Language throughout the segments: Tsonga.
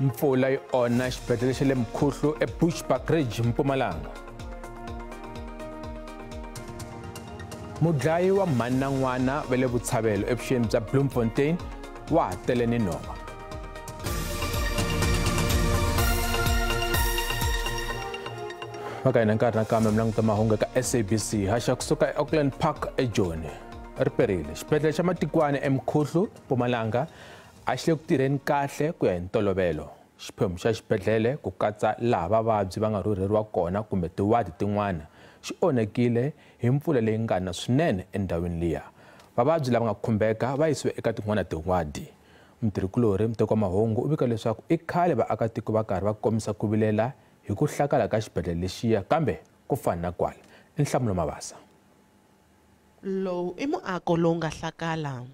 Mpfula yi onha xibedhlele xa le Mkhuhlu eBushbuckridge, Mpumalanga. Mudlayi wa mhani na n'wana va le Botshabelo evuxeni bya Bloemfontein wa ha tele ni nhova. Va ka hina nkarhi nakambe mi languta mahungu eka SABC haxa kusuka eAuckland Park eJoni. Ri perile xibedhlele xa Matikwane eMkhuhlu, Mpumalanga a xi le ku tirheni kahle ku ya hi ntolovelo. Xiphemu xa xibedhlele ku katsa laha vavabyi va nga rhurheriwa kona kumbe tiwadi tin'wana xi onhakile hi mpfula leyi nga na swinene endhawini liya. Vavabyi lava nga khumbeka va yisiwe eka tin'wana tiwadi. Mutirhikulorhi Muteki wa mahungu u vika leswaku i khale vaakatiko va karhi va kombisa ku vilela hi ku hlakala ka xibedhlele lexiya kambe ku fana na kwala. I Nhlamulo Mabasa. Lowu i muako lowu nga hlakala.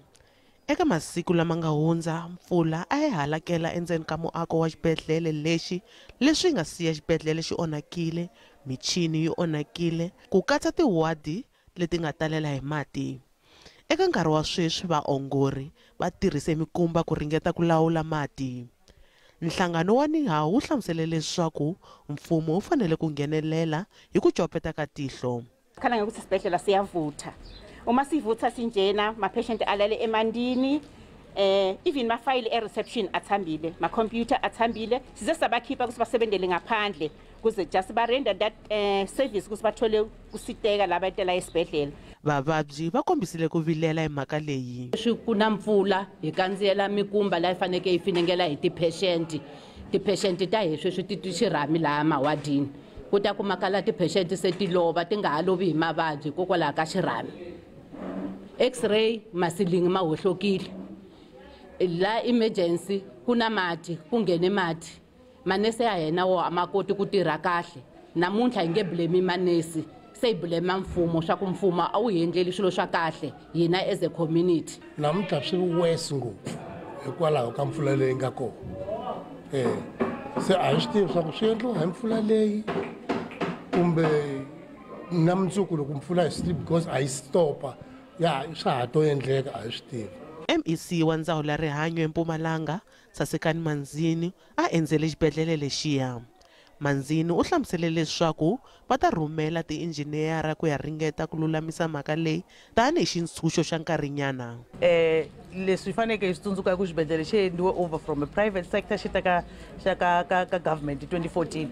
Eka masiku lama nga hundza, mpfula a yi halakela endzeni ka muako wa xibedhlele lexi leswi nga siya xibedhlele xi onhakile, michini yi onhakile, ku katsa tiwadi leti nga talela hi mati. Eka nkarhi wa sweswi vaongori va tirhise mikumba ku ringeta ku lawula mati. Nhlangano wa NEHAWU wu hlamusele leswaku mfumo wu fanele ku nghenelela hi ku copeta ka tihlo. Khala ngekuthi sibhedlela siyavutha. Uma sivutha sinjena, ma-patient alale emandini, even ma-file e-reception athambile, ma-computer athambile, size sabakhipha ukuthi basebenzele ngaphandle kuze just ba-render that service ukuthi bathole kusiteka la batela esibhedlela. Vavabyi va kombisile ku vilela hi mhaka leyi. Leswi ku na mpfula hi kandziyela mikumba laha yi faneleke yi finengela hi ti-patient. Ti-patient ta hi sweswi ti twi xirhami laha mawadini. Ku ta kumakala ti-patient se ti lova ti nga ha lovi hi mavabyi hikokwalaho ka xirhami. X-ray masilingi ma hohlokile. La emergency ku na mati, ku nghene mati. Manese ya hina wo a ma koti ku tirha kahle. Namuntlha hi nge blame manese, se hi blame mfumo swa ku mfumo a wu hi endleli swilo swa kahle hina as a community. Namuntlha swi worse ngopfu hikwalaho ka mpfula leyi nga kona. Se a hi swi tivi swa ku swi endliwa hi mpfula leyi kumbe na mundzuku loko mpfula yi stop because a yi stopa. Ya swa ha to endleka a hi swi tivi. MEC wa ndzawulo ya rihanyo eMpumalanga, Sasekani Manzini, a endzele xibedhlele lexiya. Manzini u hlamusele leswaku va ta rhumela tiinjiniyara ku ya ringeta ku lulamisa mhaka leyi tanihi xintshunxo xa nkarhinyana. Leswi hi faneleke hi swi tsundzuka ku xibedhlele xi endliwe over from a private sector xi ta ka xa ka ka ka government hi 2014.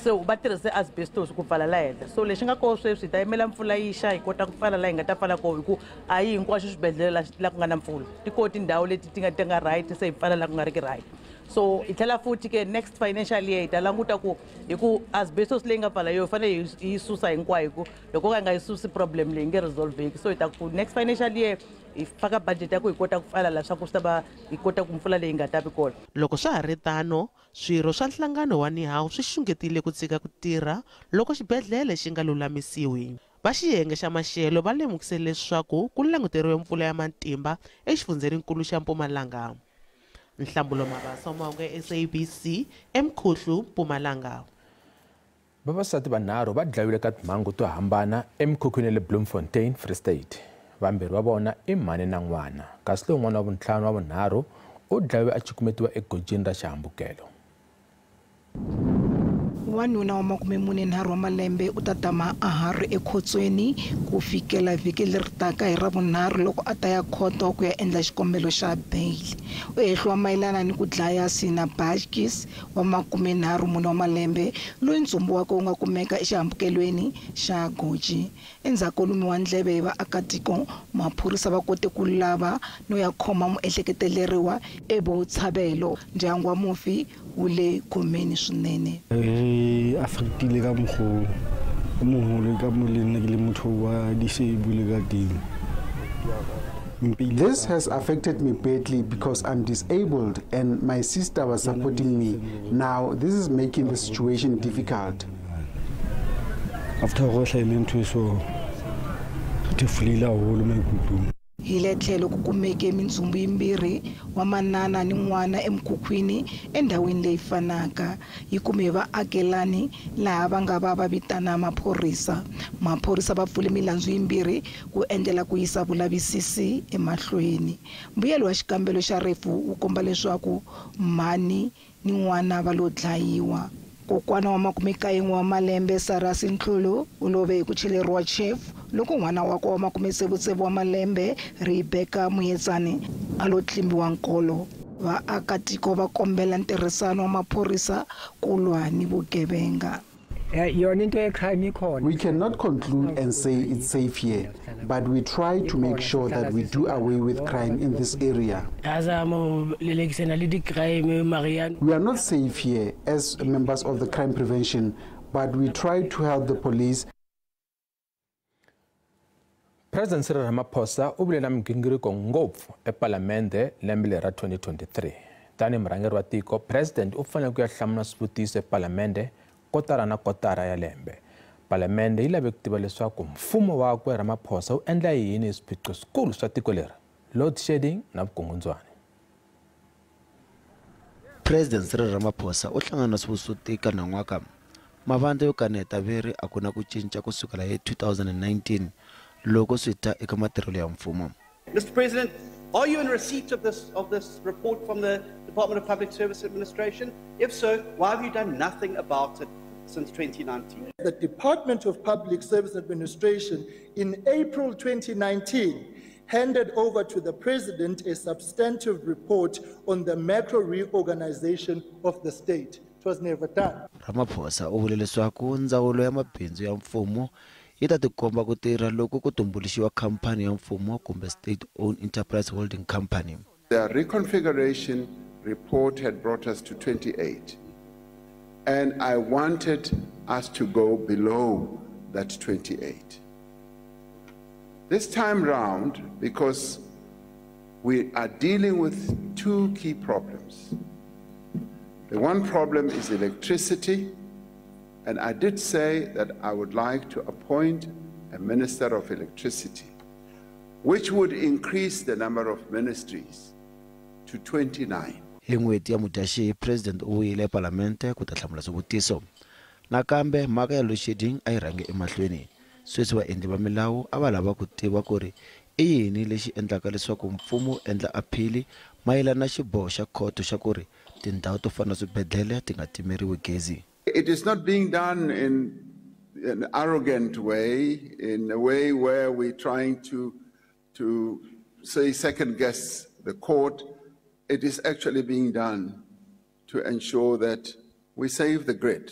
So va tirhise asbestos ku pfala la henhla. So lexi nga koho sweswi hi ta yimela mpfula yi xa hi kota ku pfala laha hi nga ta pfala koho hi ku a yi hinkwaswo swibedhlele la ku nga na mpfula. Ti koho tindhawu leti ti nga ti nga right se hi pfala laha ku nga ri ki right. So hi tlhela futhi ke next financial year hi ta languta ku hi ku asbestos leyi nga pfala yo hi fanele hi yi susa hinkwayo hi ku loko ka hi nga yi susi problem leyi nge resolveki. So hi ta ku next financial year hi faka budget ya ku hi kota ku pfala laha swa ku swi ta va hi kota ku mpfula leyi nga ta vi kona. Loko swa ha ri tano, swirho swa nhlangano wa NEHAWU swi xungetile ku tshika ku tirha loko xibedhlele xi nga lulamisiwi. Va xiyenge xa maxelo va lemukise leswaku ku languteriwe mpfula ya matimba exifundzheninkulu xa Mpumalanga. Nhlamulo Mabasa, mahungu ya SABC, eMkhuhlu, Mpumalanga. Vavasati vanharhu va dlayiwile ka timhangu to hambana emikhukhwini ya le Bloemfontein, Free State. Vambirhi va vona i mhani na n'wana, kasi lowun'wana wa vuntlhanu wa vunharhu u dlayiwe a cukumetiwa egojini ra xihambukelo. Wanuna wa 43 wa malembe u ta tama a ha ri ekhotsweni ku fikela vhiki leri taka hi Ravunharhu loko a ta ya khoto ku ya endla xikombelo xa bail. U hehliwa mayelana ni ku dlaya Sina Bajkis wa 34 wa malembe loyi ntsumbu wakwe wu nga kumeka exihambukelweni xa goji. Endzhaku ko lumiwa ndleve hi vaakatiko, maphorisa va kote ku lava no ya khoma muehleketeleriwa eBotshabelo. Ndyangu wa mufi wu le khomeni swinene. Re affectile ka mokgwa o moholo ka mo le nna ke le motho wa disable ka teng. This has affected me badly because I'm disabled and my sister was supporting me. Now this is making the situation difficult. After go hlahile ntho e so, re thefulehile haholo maikutlong. Hi le tlhelo ku kumeke mintsumbu yimbirhi wa manana ni n'wana emikhukhwini endhawini leyi fanaka. Yi kume vaakelani laha va nga va va vitana maphorisa. Maphorisa va pfule milandzu yimbirhi ku endlela ku yisa vulavisisi emahlweni. Mbuyelo wa xikambelo xa rifu wu komba leswaku mhani ni n'wana va lo dlayiwa. Kokwana wa 91 wa malembe Sarah Ntlulu u love hi ku cheleriwa chefu loko n'wana wakwe wa 76 wa malembe Rebecca Muyetsani a lo tlimbiwa nkolo. Vaakatiko va kombela ntirhisano wa maphorisa ku lwa ni vugevenga. We cannot conclude and say it's safe here, but we try to make sure that we do away with crime in this area. We are not safe here as members of the crime prevention, but we try to help the police. President Cyril Ramaphosa u vule na migingiriko ngopfu ePalamende lembe leri ra 2023. Tanihi murhangeri wa tiko, President u fanele ku ya hlamula swivutiso ePalamende kotara na kotara ya lembe. Palamende yi lave ku tiva leswaku mfumo wakwe Ramaphosa wu endla yini hi swiphiqo swikulu swa tiko leri, load shedding na vukungundzwani. President Cyril Ramaphosa u hlangana na swivutiso tika nan'waka. Mavandla yo kaneta veri a ku na ku cinca kusukela hi 2019 loko swi ta eka matirhelo ya mfumo. Mr. President, are you in receipt of this report from the Department of Public Service Administration? If so, why have you done nothing about it since 2019? The Department of Public Service Administration in April 2019 handed over to the President a substantive report on the macro reorganization of the state. It was never done. Ramaphosa u vule leswaku ndzawulo ya mabindzu ya mfumo yi ta tikomba ku tirha loko ku tumbuluxiwa khampani ya mfumo kumbe state-owned enterprise holding company. The reconfiguration report had brought us to 28, and I wanted us to go below that 28. This time round, because we are dealing with two key problems. The one problem is electricity, and I did say that I would like to appoint a minister of electricity, which would increase the number of ministries to 29. Hi n'hweti ya Mudyaxihi, President u vuyile ePalamente ku ta hlamula swivutiso. Nakambe mhaka ya load shedding a yi rhange emahlweni. Sweswi vaendli va milawu a va lava ku tiva ku ri i yini lexi endlaka leswaku mfumo wu endla aphili mayelana na xiboho xa khoto xa ku ri tindhawu to fana na swibedhlele ti nga timeriwi gezi. It is not being done in an arrogant way, in a way where we're trying to say second guess the court. It is actually being done to ensure that we save the grid,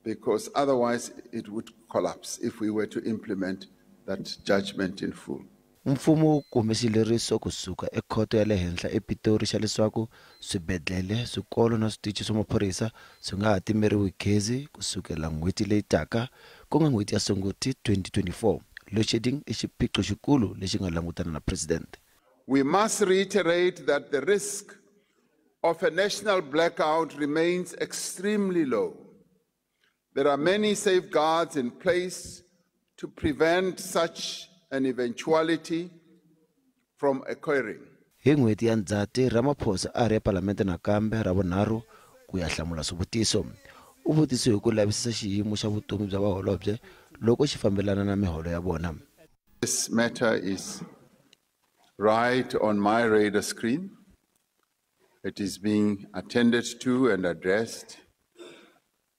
because otherwise it would collapse if we were to implement that judgment in full. Mfumo wu kume xileriso kusuka ekhoto ya le henhla ePitori xa leswaku swibedhlele, swikolo na switichi swa maphorisa swi nga ha timeriwi gezi kusukela n'hweti leyi taka, ku nga n'hweti ya Sunguti 2024. Load shedding i xiphiqo xikulu lexi nga langutana na President. We must reiterate that the risk of a national blackout remains extremely low. There are many safeguards in place to prevent such an eventuality from occurring. Hi n'hweti ya Ndzhati, Ramaphosa a ri ePalamente nakambe ra vunharhu ku ya hlamula swivutiso. U vutisiwe hi ku lavisisa xiyimo xa vutomi bya vaholobye loko xi fambelana na miholo ya vona. This matter is right on my radar screen. It is being attended to and addressed.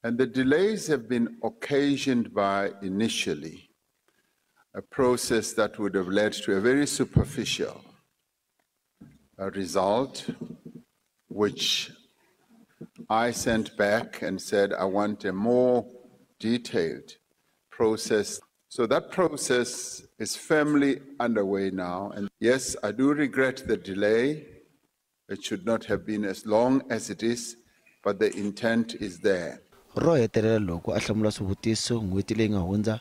And the delays have been occasioned by initially a process that would have led to a very superficial result, which I sent back and said I want a more detailed process. So that process is firmly underway now. And yes, I do regret the delay. It should not have been as long as it is, but the intent is there. Ro hetelela loko a hlamula swivutiso n'hweti leyi nga hundza,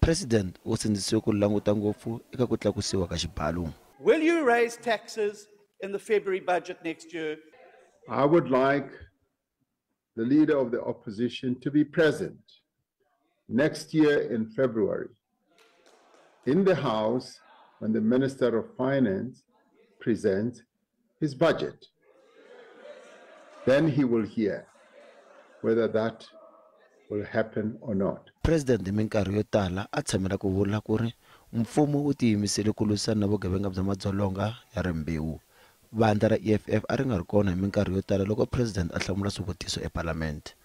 President u sindzisiwe ku languta ngopfu eka ku tlakusiwa ka xibalo. Will you raise taxes in the February budget next year? I would like the leader of the opposition to be present next year in February in the House when the Minister of Finance presents his budget. Then he will hear whether that will happen or not. President hi minkarhi yo tala a tshamela ku vula ku ri mfumo wu tiyimisele ku lwisana na vugevenga bya madzolonga ya rimbewu. Vandla ra EFF a ri nga ri kona hi minkarhi yo tala loko president a hlamula swivutiso eParliament.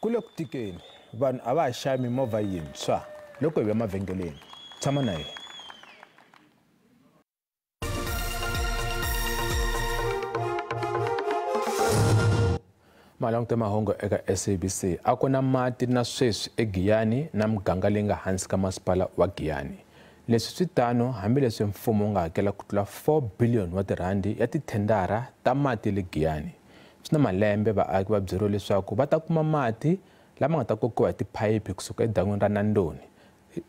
Ku le ku tikeni, vanhu a va ha xavi mimovha yintshwa loko hi ya mavhengeleni. Tshama na yena. Malanguta mahungu eka SABC a ku na mati na sweswi eGiyani na muganga leyi nga hansi ka masipala wa Giyani. Leswi swi tano hambileswi mfumo wu nga hakela ku tlula 4 billion wa tirhandi ya tithendara ta mati le Giyani. Swi na malembe vaaki va byeriwe leswaku va ta kuma mati lama nga ta kokiwa hi tiphayiphi kusuka edan'wini ra Nandoni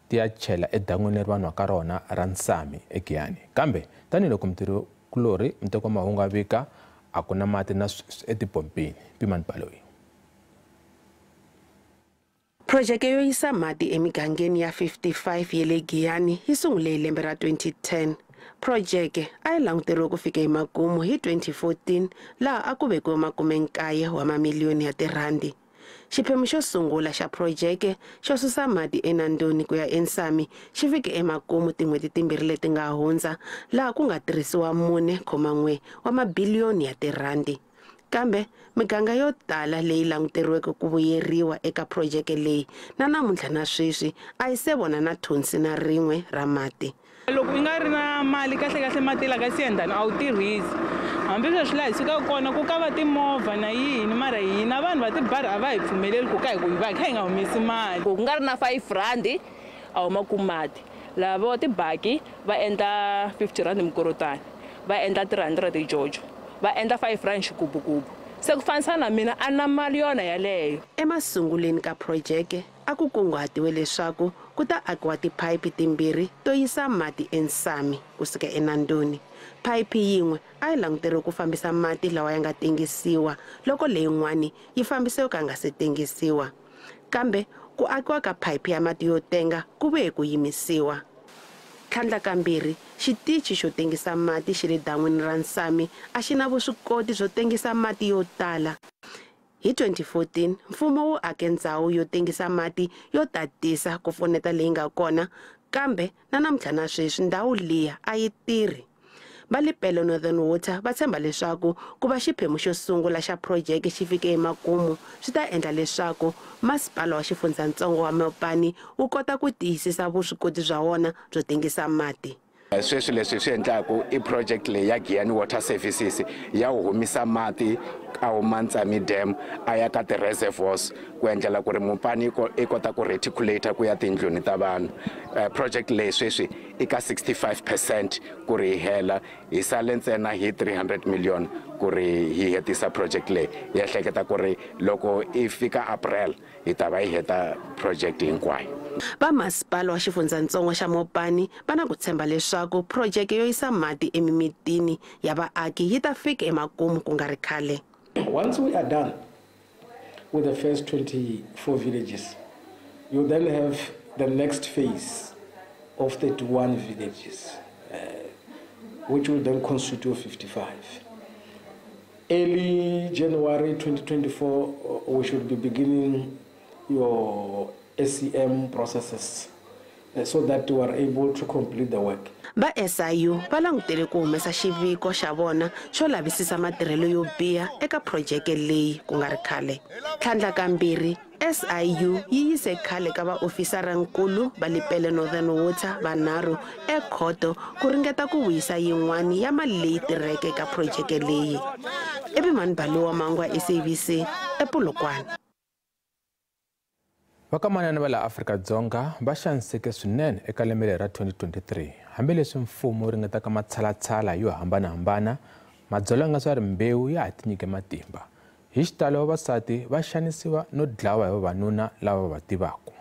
ti ya chela edan'wini leri va nwaka rona ra Nsami eGiyani. Kambe tanihiloko mutirhikulorhi muteki wa mahungu a vika, a ku na mati na sweswi etipompini. Pimani Baloyi. Projeke yo yisa mati emigangeni ya 55 ya le Giyani yi sungule hi lembe ra 2010. Projeke a yi languteriwe ku fika emakumu hi 2014 laha a ku vekiwe 19 wa mamiliyoni ya tirhandi. Xiphemu xo sungula xa projeke xo susa mati eNandoni ku ya eNsami xi fike emakumu tin'hweti timbirhi leti nga hundza laha ku nga tirhisiwa 4.1 wa mabiliyoni ya tirhandi. Kambe miganga yo tala leyi languteriweke ku vuyeriwa eka projeke leyi na namuntlha na sweswi a yi se vona na thonsi na rin'we ra mati. Loko i nga ri na mali kahle kahle mati la ka siyendani a wu tirhisi. Hambi sweswi laha hi sukaka kona ku ka va timovha na yini mara hina vanhu va tibarhi a va hi pfumeleli ku ka hi ku hi va hi kha hi nga humesi mali. Ku nga ri na 5 rand a huma ku mati. Lava va tibaki va endla 50 rand mikorotani, va endla 300 tijojo, va endla 5 rand xigubugubu. Se ku fanisa na mina a na mali yona yaleyo. Emasunguleni ka projeke a ku kunguhatiwe leswaku ku ta akiwa tiphayiphi timbirhi to yisa mati eNsami kusuka eNandoni. Phayiphi yin'we a yi languteriwe ku fambisa mati lawa ya nga tengisiwa loko leyin'wani yi fambisiwe ka nga se tengisiwa. Kambe ku akiwa ka phayiphi ya mati yo tenga ku vuye ku yimisiwa. Tlhandlakambirhi, xitichi xo tengisa mati xi le dan'wini ra Nsami a xi na vuswikoti byo tengisa mati yo tala. Hi 2014, mfumo wu ake ndzhawu yo tengisa mati yo tatisa ku pfuneta leyi nga kona, kambe na namuntlha na sweswi ndhawu liya a yi tirhi. Va Lepelle Northern Water va tshemba leswaku ku va xiphemu xo sungula xa projeke xi fike emakumu swi ta endla leswaku masipala wa xifundzatsongo wa Mopani wu kota ku tiyisisa vuswikoti bya wona byo tengisa mati. Sweswi leswi swi endlaku i project leyi ya Giyani Water Services ya wu humisa mati a huma Ntsami Dam a ya ka ti-reservoirs ku endlela ku ri Mopani i kota ku reticulate ku ya tindlwini ta vanhu. Project leyi sweswi i ka 65% ku ri hi hela, hi sale ntsena hi 300 million ku ri hi hetisa project leyi. Hi ehleketa ku ri loko i fika April hi ta va hi heta project hinkwayo. Va masipala wa xifundzatsongo xa Mopani va na ku tshemba leswaku projeke yo yisa mati emimitini ya vaaki yi ta fika emakumu ku nga ri khale. Once we are done with the first 24 villages, you then have the next phase of 31 villages, which will then constitute 55. Early January 2024, we should be beginning your SCM processes so that you are able to complete the work. Va SIU va langutele ku humesa xiviko xa vona xo lavisisa matirhelo yo biha eka projeke leyi ku nga ri khale. Tlhandlakambirhi, SIU yi yise khale ka vaofisarankulu va Lepelle Northern Water vanharhu ekhoto ku ringeta ku vuyisa yin'wana ya mali leyi tirheke eka projeke leyi. Epimani Balowa Mangwa, SABC, ePolokwane. Vakamanana va la Afrika-Dzonga va xaniseke swinene eka lembe leri ra 2023. Hambileswi mfumo wu ringetaka matshalatshala yo hambanahambana, madzolonga swa rimbewu ya ha tinyike matimba. Hi xitalo vavasati va xanisiwa no dlawa hi vavanuna lava va tivaka.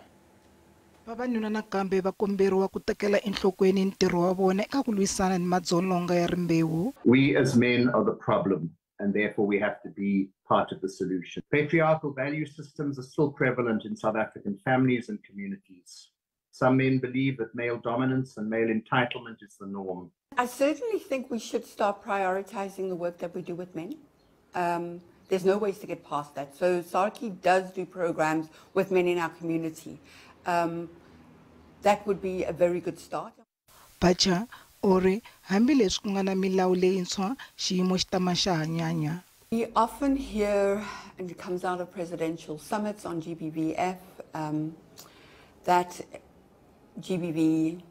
Vavanuna nakambe va komberiwa ku tekela enhlokweni ntirho wa vona eka ku lwisana ni madzolonga ya rimbewu. We as men are the problem, and therefore we have to be part of the solution. Patriarchal value systems are still prevalent in South African families and communities. Some men believe that male dominance and male entitlement is the norm. I certainly think we should start prioritizing the work that we do with men. There's no ways to get past that. So SARChI does do programs with men in our community. That would be a very good start. Bacha u ri hambileswi ku nga na milawu leyintshwa xiyimo xi tama xa ha nyanya. We often hear, and it comes out of presidential summits on GBVF, that GBV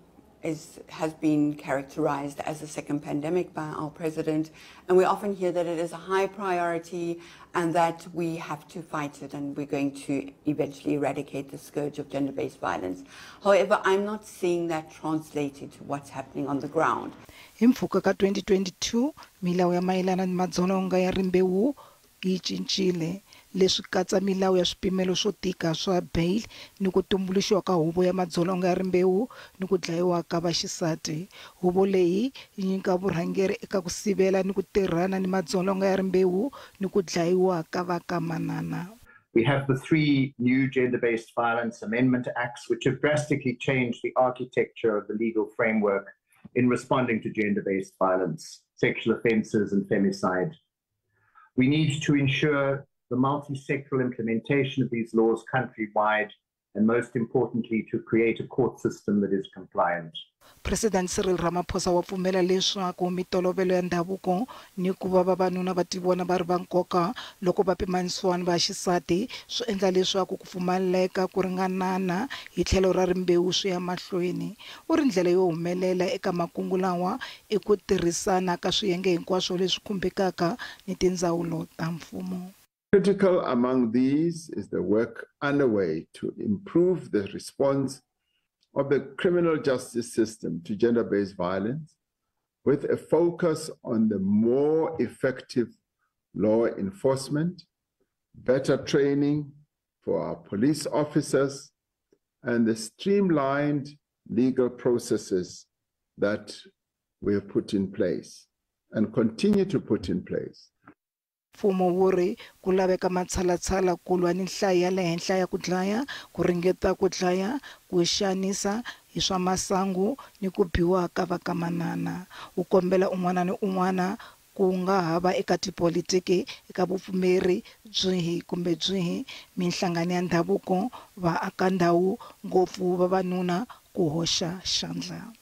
has been characterized as a second pandemic by our president, and we often hear that it is a high priority and that we have to fight it and we're going to eventually eradicate the scourge of gender-based violence. However, I'm not seeing that translated to what's happening on the ground. Hi mpfhuka ka 2022, milawu ya mayelana ni madzolonga ya rimbewu yi cincile, leswi katsa milawu ya swipimelo swo tika swa bail ni ku tumbuluxiwa ka huvo ya madzolonga ya rimbewu ni ku dlayiwa ka vaxisati. Huvo leyi yi nyika vurhangeri eka ku sivela ni ku tirhana ni madzolonga ya rimbewu ni ku dlayiwa ka vakamanana. We have the 3 new Gender-Based Violence Amendment Acts, which have drastically changed the architecture of the legal framework in responding to gender-based violence, sexual offences and femicide. We need to ensure the multi-sectoral implementation of these laws countrywide, and most importantly, to create a court system that is compliant. President Cyril Ramaphosa wa pfumela leswaku mitolovelo ya ndhavuko ni ku va vavanuna va tivona va ri va nkoka loko va pimanisiwa ni vaxisati swi endla leswaku ku pfumaleka ku ringanana hi tlhelo ra rimbewu swi ya mahlweni. U ri ndlela yo humelela eka makungu lawa i ku tirhisana ka swiyenge hinkwaswo leswi khumbekaka ni tindzawulo ta mfumo. Critical among these is the work underway to improve the response of the criminal justice system to gender-based violence, with a focus on the more effective law enforcement, better training for our police officers, and the streamlined legal processes that we have put in place and continue to put in place. Mfumo wu ri ku laveka matshalatshala ku lwa ni nhlayo ya le henhla ya ku dlaya, ku ringeta ku dlaya, ku xanisa hi swa masangu ni ku biwa ka vakamanana. Wu kombela un'wana ni un'wana ku nga ha va eka tipolitiki, eka vupfumeri byihi kumbe byihi, minhlangano ya ndhavuko, vaakandhawu, ngopfu vavanuna ku hoxa xandla.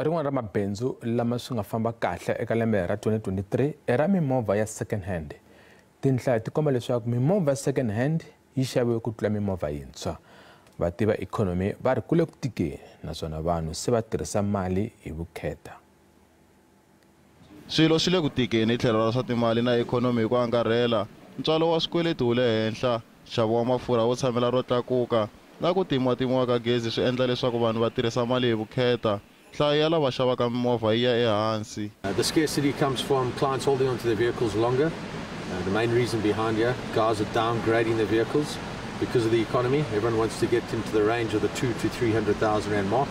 Rin'wana ra mabindzu lama swi nga famba kahle eka lembe ra 2023 i ra mimovha ya second hand. Tinhlayo ti komba leswaku mimovha ya second hand yi xaviwe ku tlula mimovha yintshwa. Vativa ikhonomi va ri kule ku tikeni naswona vanhu se va tirhisa mali hi vukheta. Swilo swi le ku tikeni hi tlhelo ra swa timali na ikhonomi hi ku angarhela. Ntswalo wa swikweleti wu le henhla, nxavo wa mafurha wo tshamela ro tlakuka na ku timiwa ka gezi swi endla leswaku vanhu va tirhisa mali hi vukheta. Nhlayo ya lava xavaka mimovha yi ya ehansi. The scarcity comes from clients holding onto their vehicles longer. The main reason behind here, guys are downgrading their vehicles because of the economy. Everyone wants to get into the range of the 200,000 to 300,000 rand mark.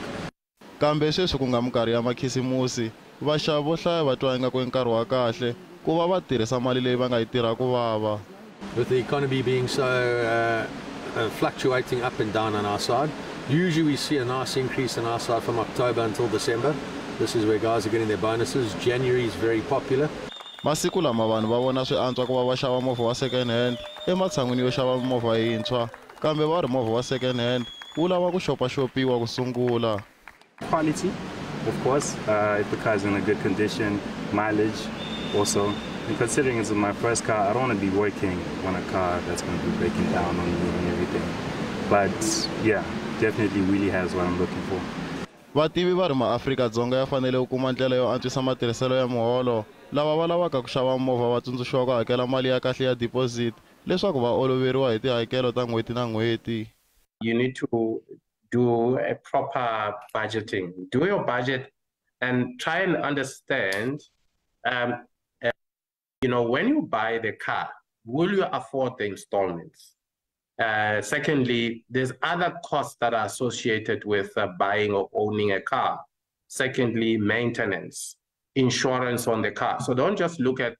Kambe sweswi ku nga minkarhi ya makhisimusi, vaxavi vo hlaya va twa ingaku i nkarhi wa kahle ku va va tirhisa mali leyi va nga yi tirha ku vava. With the economy being so fluctuating up and down on our side, usually we see a nice increase on our side from October until December. This is where guys are getting their bonuses. January is very popular. Masiku lama vanhu va vona swi antswa ku va va xava movha wa second hand ematshan'wini yo xava movha yintshwa, kambe va ri movha wa second hand wu lava ku xopaxopiwa ku sungula. Quality, of course, if the car is in a good condition, mileage also. And considering it's my first car, I don't want to be working on a car that's going to be breaking down on me and everything. But yeah, definitely really has what I'm looking for. Vativi va ri maAfrika-Dzonga ya fanele ku kuma ndlela yo antswisa matirhiselo ya muholo. Lava va lavaka ku xava movha va tsundzuxiwa ku hakela mali ya kahle ya deposit leswaku va oloveriwa hi tihakelo ta n'hweti na n'hweti. You need to do a proper budgeting. Do your budget and try and understand, you know, when you buy the car, will you afford the installments? Secondly, there's other costs that are associated with buying or owning a car. Secondly, maintenance, insurance on the car. So don't just look at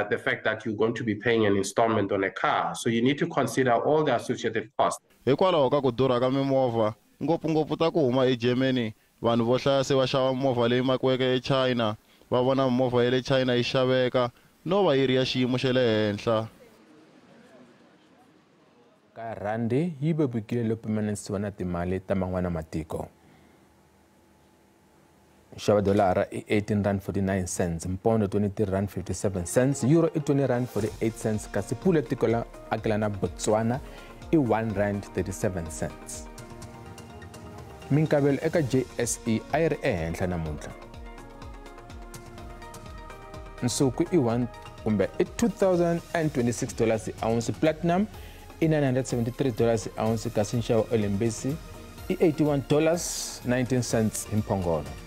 the fact that you're going to be paying an installment on a car. So you need to consider all the associated costs. Hikwalaho ka ku durha ka mimovha, ngopfungopfu ta ku huma eGermany, vanhu vo hlaya se va xava mimovha leyi makiweke eChina, va vona mimovha ya le China yi xaveka no va yi ri ya xiyimo xa le henhla. Ka rhandi yi vevukile loko pimanisiwa na timali ta man'wana matiko. Nxavo dolara i R18.49, mpondo R23.57, euro i R20.48, kasi pula tiko la akelana Botswana i R1.37. Minkavelo eka JSE a yi ri ehenhla namuntlha. Nsuku i 1 kumbe i $2026 hi ounce, platinum i $973 hi ounce, kasi nxavo elembesi i $81.19 hi mphongolo.